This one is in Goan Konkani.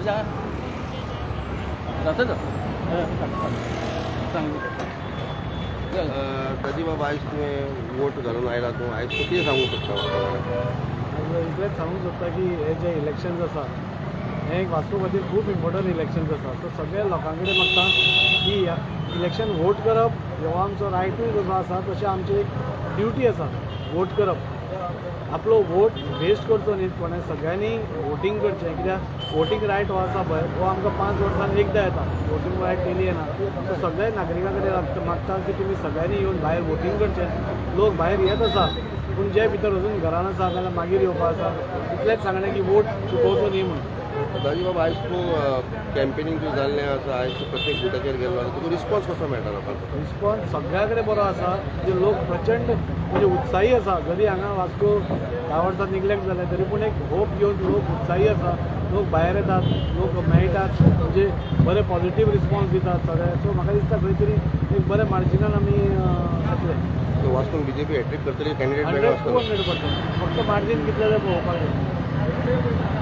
下。啊，真的。सांग. दादी बाबा, आयज तुवें वोट घालून आयला. तूं आयज तूं कितें सांगूंक सोदता म्हाका? इतलेंच सांगूंक सोदता की हे जे इलेक्शन्स आसा, हें एक वास्को खातीर खूब इम्पॉर्टंट इलेक्शन्स आसा. सो सगळ्या लोकां कडेन मागता की इलेक्शन वोट करप हो आमचो रायटूय जसो आसा, तशें आमची एक ड्युटी आसा वोट करप. आपलो वोट वेस्ट करचो न्ही कोणें, सगळ्यांनी वोटींग करचें, कित्याक वोटींग रायट हो आसा पळय, हो आमकां 5 वर्सांनी एकदां येता. वोटींग रायट डेली येना. सो सगळ्या नागरिकां कडेन मागता की तुमी सगळ्यांनी येवन भायर वोटींग करचें. लोक भायर येत आसा, पूण जे भितर अजून घरान आसा जाल्यार मागीर येवपा आसा. इतलेंच सांगणें की वोट चुकोवचो न्ही म्हणून. दादी बाबा, आयज तूं कॅम्पेनींग तुजें जाल्लें आसा. आयज तूं प्रत्येक बुथाचेर गेल्लो आसा. तुका रिस्पॉन्स कसो मेळटा लोकांचो? रिस्पॉन्स सगळ्या कडेन बरो आसा. म्हणजे लोक प्रचंड म्हणजे उत्साही आसा. जरी हांगा वास्को 10 वर्सां निग्लेक्ट जालें, तरी पूण एक होप घेवन लोक उत्साही आसा. लोक भायर येतात, लोक मेळटात, म्हणजे बरे पॉझिटीव रिस्पॉन्स दितात सगळे. सो म्हाका दिसता खंय तरी एक बरें मार्जिनान आमी येतले. वास्कोन बीजेपी हॅट्रीक करतली? कॅन्डिडेट वेगळो 100 टू आसतलो? 100%. फक्त मार्जीन कितलें तें पळोवपाक जाय.